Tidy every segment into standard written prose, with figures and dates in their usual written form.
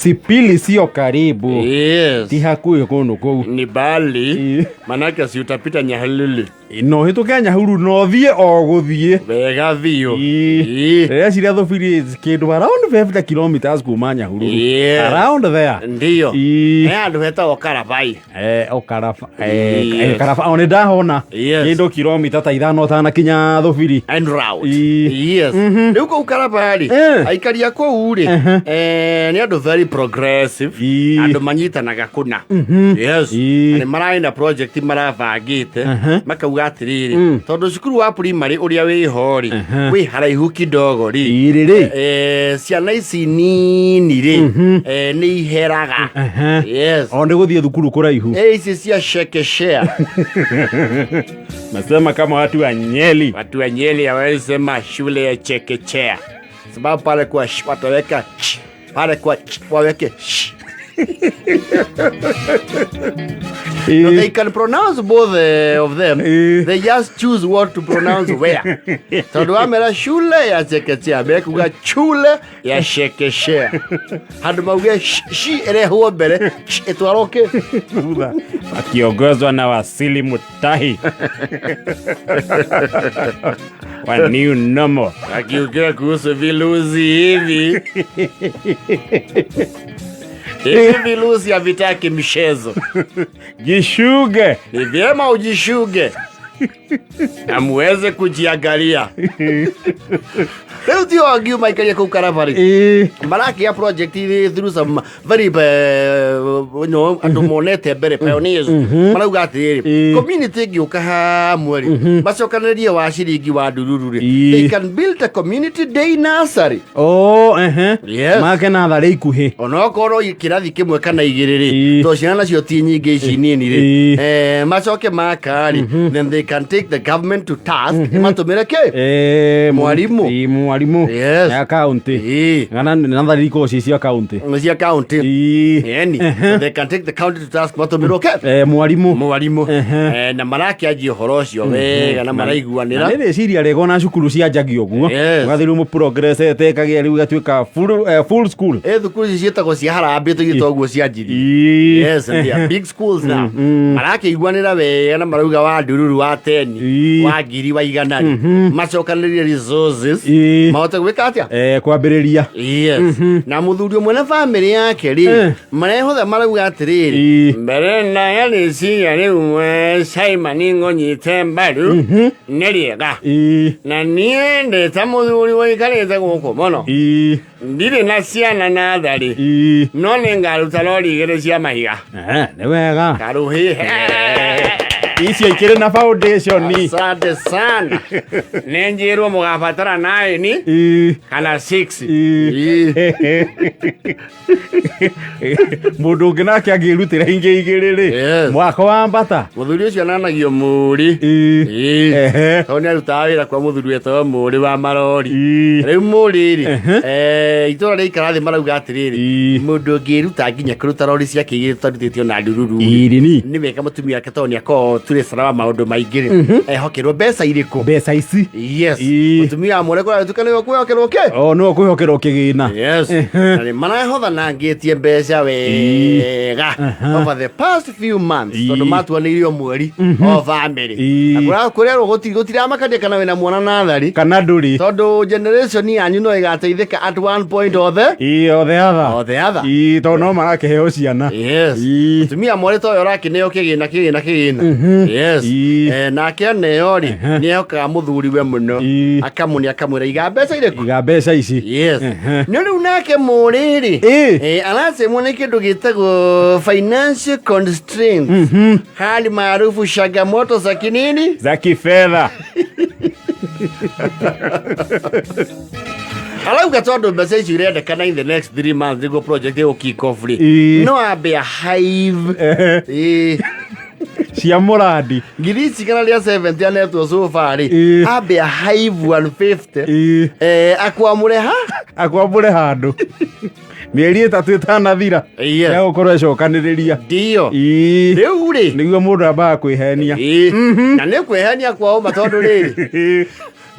Sipili sio karibu. Yes. Ti hakuhĩ kũndũ kũu. Ni bali. Ii. Manake si utapita Nyahururu. No hĩtũke Nyahururu no thiĩ o gũthiĩ. Wega biũ. Ii. Ii. Ndĩreciria Thũbiri is kĩndũ around 50 kilometers kuma Nyahururu. Yes. Around there. Ndiyo. Ii. He handũ hetagwo Karabai. O Karaba. Yes. Karaba o nĩ ndahona. Yes. Kĩndũ kilomita ta 5 ũtanakinya Thũbiri. En route. Ii. Yes. Rĩu kũu Karabai rĩ, aikari a kũu rĩ, nĩ andũ very progressive. Ii. Andũ manyitanaga kũna. Yes. Ii. Na nĩ mararĩ na project marabangĩte makauga atĩrĩrĩ, tondũ cukuru wa primary ũrĩa wĩho rĩ, wĩ haraihu kidogo rĩ, Irĩrĩ. Ciana ici nini rĩ, nĩ iheraga. Yes. O nĩ gũthiĩ thukuru kũraihu. Ici cia chekechea. Nasema kama watu wa Nyeri. Watu wa Nyeri hawawezi sema shule ya chekechea sababu pale kwa sh wataweka ch, pale kwa ch waweke sh. No, they can pronounce both of them. They just choose what to pronounce where. Tondũ wamera shule ya chekechea mekuga chule ya chekechea handũ mauge shi ĩrehwo mbere sh ĩtwarwo kĩ. Thutha. Akiongozwa na Wasili Mutahi wa New Normal. Akiongea kuhusu viluzi hivi hivi, viluzi havitaki mchezo. Jishuge. Ni vyema ujishuge na muweze kujiangalia. Rĩu ti o angiuma aikaria kũu Karabarĩ marakia project iri through some very andũ monete mbere, pioneers, marauga atĩrĩrĩ, community ĩngĩũka hamwe rĩ, macokanĩrĩrie wa ciringi wa ndururu rĩ, they can build a community day nursery. Oh, ehe. Yes. Make natharĩ ikuhĩ. Onokorwo kĩrathi kĩmwe kana igĩrĩ rĩ, tondũ ciana nacio ti nyingĩ ici nini rĩ, macoke maka rĩ, then they can take the government to task ĩmatũmĩre kĩ. Mwarimu. Ii, mwarimu. Yes. Ya kaunti. Kana natharĩ ikoragwo ci cia kaunti. Cia county. Yani they can take the county to task matũmĩrwo kĩ. Mwarimu. Mwarimu. Na marakĩanjia ũhoro ũcio wega na maraiguanĩra. Na nĩ rĩciria rĩega ona cukuru cianjagia ũguo. Yes. Ũgathiĩ rĩu mũprogresete ĩkagĩa rĩu ĩgatuĩka full school. Thukuru ici ciĩtagwo cia harambĩ tũgĩta ũguo cianjirie. Yes, they are big schools now. Marakĩiguanĩra wega na marauga wa ndururu wa 10 wa ngiri wa igana rĩ, macokanĩrĩrie resources mahote gwĩka atĩa? Kwambĩrĩria. Yes. Na mũthuri ũmwe na bamĩrĩ yake rĩ, marehotha marauga atĩrĩrĩ, mbere na rĩciria rĩu we Simon ngũnyite mbaru nĩ rĩega, na niĩ ndĩ ta mũthuri ũikarĩte gũkũ mũno, ndirĩ na ciana natharĩ, no nĩ ngaruta rori 2 cia mahiga. Nĩ wega. Karuhihe. Icio ikĩrĩ na foundation. Asante sana. Nĩ njĩrwo mũgabatara 9 kana 6. Mũndũ ũngĩ nake angĩrutĩra ingĩ 2 rĩ, Yes. mwako wa mbata. Mũthuri ũcio ananagio mũri. Tondũ nĩ arutaga wĩra kwa mũthuri wetagwo mũri wa marori. Rĩu mũri rĩ, itũra rĩikara thĩ marauga atĩrĩrĩ, mũndũ ũngĩruta nginya kũruta rori ciake 2 tũtarutĩtio na ndururu rĩ, Irini. nĩ wega mũtumia wake tondũ nĩ akoragwo turĩ wa maũndũ maingĩ rĩ, ehokerwo mbeca irĩkũ? Mbeca ici. Yes. Mũtumia wa mũre kũratuĩka nĩwe kwĩhokerwo kĩ? O nĩwe kwĩhokerwo kĩgĩna. Yes. Na nĩ marahothanangĩtie mbeca wega over the past few months, tondũ matuanĩire o mweri o family. Na kũrerwo gũtiramakania kana wĩna mwana natharĩ kana ndũrĩ, tondũ generation yanyu no ĩgateithĩka at one point or the Ii, or the other. Or the other. Ii, tondũ no marakĩheo ciana. Yes. Mũtumia mwarĩ ta ũyũ ũrakĩneo kĩgĩna kĩgĩna kĩgĩna. Yes. Nake aneo rĩ, nĩ ehokaga mũthuriwe mũno. Akamũne akamwĩra iga mbeca irĩkũ? Iga mbeca ici. Yes. Nĩ rĩu nake mũrĩ rĩ, aracemwo nĩ kĩndũ gĩtagwo financial constraints, hali maarufu changamoto za kinini, za kifedha. Arauga tondũ mbeca icio irendekana in the next 3 months nĩguo project ĩgũ kick off rĩ, no ambe a hive. Cia mũrandi. Ngiri ici 170 anetwo so far rĩ, ambe a hive 150, akwamũre ha. Akwamũre handũ mĩeri 3 ĩtanathira. Egũkorwo ecokanĩrĩria. Ndio. Rĩu rĩ, Nĩguo mũndũ ambaga kwĩhenia. Na nĩ kwĩhenia kwa ũma tondũ rĩrĩ,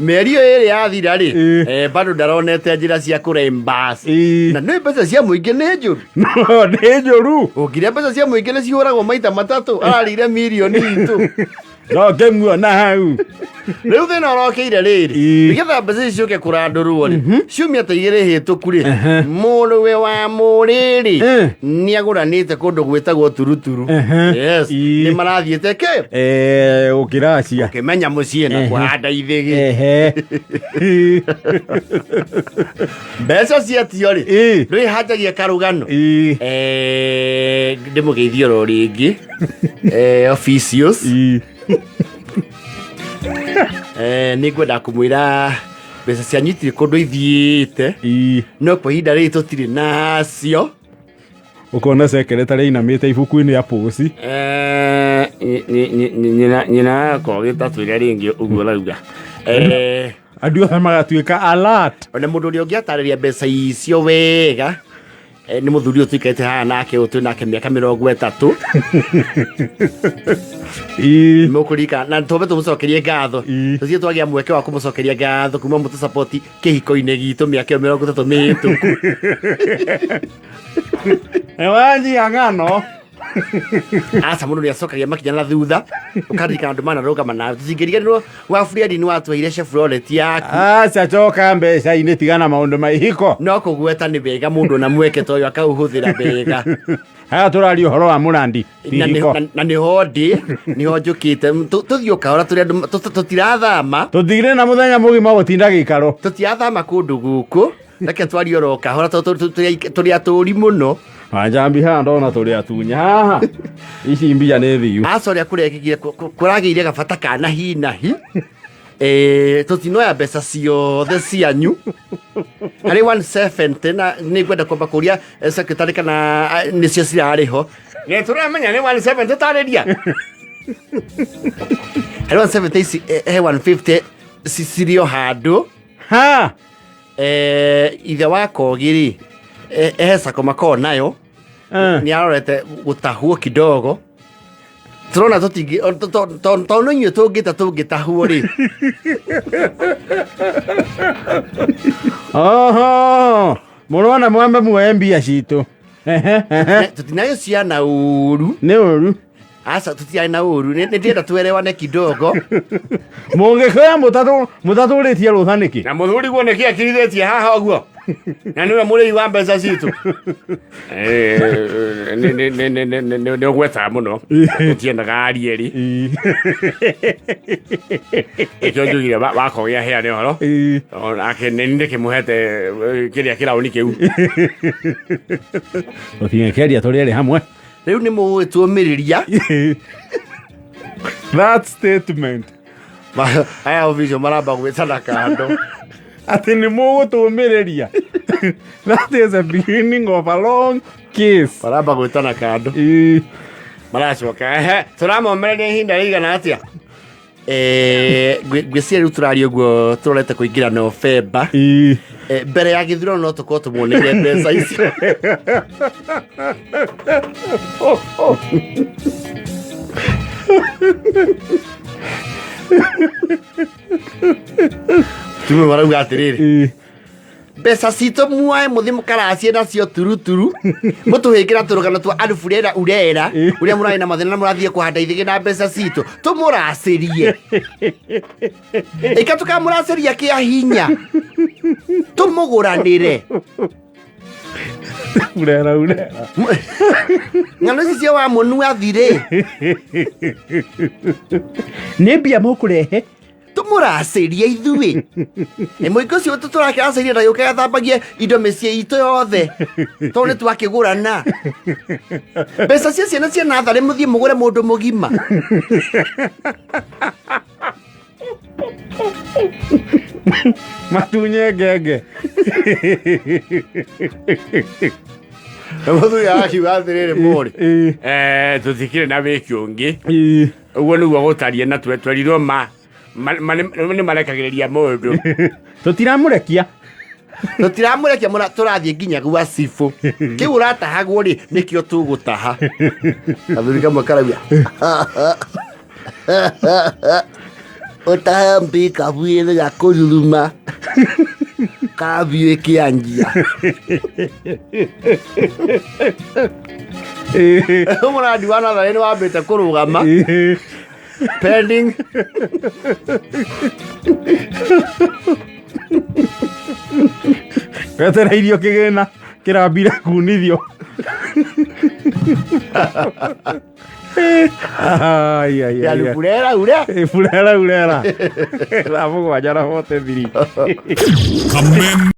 Mĩeri ĩyo ĩrĩ yathira rĩ, bado ndaronete njĩra cia kũrembas. Na nĩ mbeca cia mũingĩ nĩ njũru. No nĩ njũru. Ũngire mbeca cia mũingĩ nĩ cihũragwo maita matatũ, ararĩire mirioni itũ. No ngĩmuona hau. Rĩu thĩna ũrokeire rĩrĩ, nĩgetha mbeca ici ciũke kũrandũrwo rĩ, ciumia ta igĩrĩ hĩtũku rĩ, mũrũwe wa mũrĩrĩ nĩ agũranĩte kũndũ gwĩtagwo Turuturu. Yes, nĩ marathiĩte kĩ? Gũkĩracia. Kĩmenya mũciĩ na kũhanda ithĩgĩ. Mbeca cietio rĩ, ndwĩhanjagia karũgano. Ndĩmũgeithie oro rĩngĩ. Officials. Nĩ ngwenda kũmwĩra mbeca cianyu itirĩ kũndũ ithiĩte, no kwa ihinda rĩrĩ tũtirĩ nacio. Ũkona secretary ainamĩte ibuku-inĩ ya posi. Nyina yakwa gĩtatwĩre rĩngĩ ũguo rauga. Andũ othe magatuĩka alert. Ona mũndũ ũrĩa ũngĩatarĩria mbeca icio wega, nĩ mũthuri ũyũ tũikarĩte haha nake, ũyũ twĩ nake mĩaka 30. Mũkũririkana na tũmbe tũmũcokerie ngatho. Tũthiĩ twagĩa mweke wa kũmũcokeria ngatho kuma mũtũsapoti kĩhiko-inĩ gitũ mĩaka ĩyo 30 mĩhĩtũku. Wanjia ng'ano. Aca, mũndũ nĩ acokagia makinya na thutha, ũkaririkana andũ manarũgama nawe. Tũtingĩriganĩrwo wa Fred nĩ watũheire Chevrolet yaku. Aca, coka mbeca-inĩ, tigana maũndũ ma ihiko. No kũgweta nĩ wega mũndũ na mweke ta ũyũ akaũhũthĩra wega. Haha tũraria ũhoro wa mũrandi, ti ihiko. Na nĩho ndĩ, nĩho njũkĩte. Tũthiĩ o kahora, tũrĩ andũ tũtirathama. Tũtigire na mũthenya mũgima gũtinda gĩikaro. Tũtirathama kũndũ gũkũ, reke twarie oro kahora tondũ tũrĩ atũri mũno. Wanjambi haha ndona tũrĩ atunya haha, ici mbia nĩ thiu. Aca, ũrĩa kũrekĩkire, kũragĩire gabata ka nahi nahi. Tũtinoya mbeca ciothe cianyu harĩ 170, na nĩ ngwenda kwamba kũria secretary kana nĩcio cirarĩ ho. Nĩ tũramenya nĩ 170, tarĩria harĩ 170 ici, he 150 cirĩ o handũ. Ha. Ithe wa Kogi rĩ, he sako makoragwo nayo, nĩ arorete gũtahwo kidogo. Tũrona tũtingĩ tondũ no inyuĩ tũngĩta tũngĩtahwo rĩ. Oho, mũrona mwambe muoye mbia citũ. Ehe, ehe. Tũtinayo ciana ũru. Nĩ ũru. Aca, tũtiarĩ na ũru. Nĩ ndĩrenda twerewane kidogo. Mũngĩkoya mũtatũrĩtie rũtha nĩkĩ? Na mũthuri guo nĩkĩ akirithĩtie haha ũguo, na nĩwe mũrĩi wa mbeca citũ? Nĩ ũgwetaga mũno, tũtiendaga arie ri. Nĩkĩo njugire wakogĩa heane ũhoro. Onake nĩ ndĩkĩmũhete kĩrĩa kĩraũni kĩu. Tũtingĩkĩaria tũrĩ erĩ hamwe. Rĩu nĩ mũgũgĩtuũmĩrĩria. That statement. Aya official maramba gwĩtana kando. Atĩ nĩ mũgũtũmĩrĩria, that is the beginning of a long case. Maramba gwĩtana kando. Maracoka, ehe, tũramomereria ihinda rĩigana atĩa? Ngwĩciria rĩu tũraria ũguo tũrorete kũingĩra Novemba. Mbere ya gĩthurano no tũkorwo tũmuoneire mbeca icio. Tumwe marauga atĩrĩrĩ, mbeca citũ muoe mũthiĩ mũkaracie nacio turuturu, mũtũhĩngĩra tũrũgano twa aruburera urera ũrĩa mũrarĩ na mathĩna na mũrathiĩ kũhanda ithĩgĩ na mbeca citũ. Tũmũracĩrie ĩka, tũkamũracĩria kĩa hinya, tũmũgũranĩre. Urera urera. Ng'ano ici cia wa mũnu athirĩ. Nĩ mbia mũkũrehe. Tũmũracĩrie ithuĩ nĩ mũingĩ ũcio tũrakĩracĩria na yũke gathambagie indo mĩciĩ itũ yothe, tondũ nĩ twakĩgũrana mbeca cia ciana cia natharĩ, mũthiĩ mũgũre mũndũ mũgima. Matunye ngenge. Na mũthuri arakiuga atĩrĩrĩ, mũrĩ tũtikĩrĩ na wĩki ũngĩ. Ũguo nĩguo gũtariĩ, na twerirwo ma nĩ marekagĩrĩria mũndũ. Tũtiramũrekia. Tũtiramũrekia, tũrathiĩ nginya gwa cibũ. Kĩu ũratahagwo rĩ, nĩkĩo tũgũtaha. Gathuri kamwe karauga Ũtambi kabuĩrĩ ga kũruruma kabiũ ĩkĩanjia. Mũrandi wa natharĩ nĩ wambĩte kũrũgama pending. Wetereirio kĩgĩna kĩrambire kunithio. Ai, ai, ai, ai. Urera ure. Urera urera. Thaa 7:43. Kameme.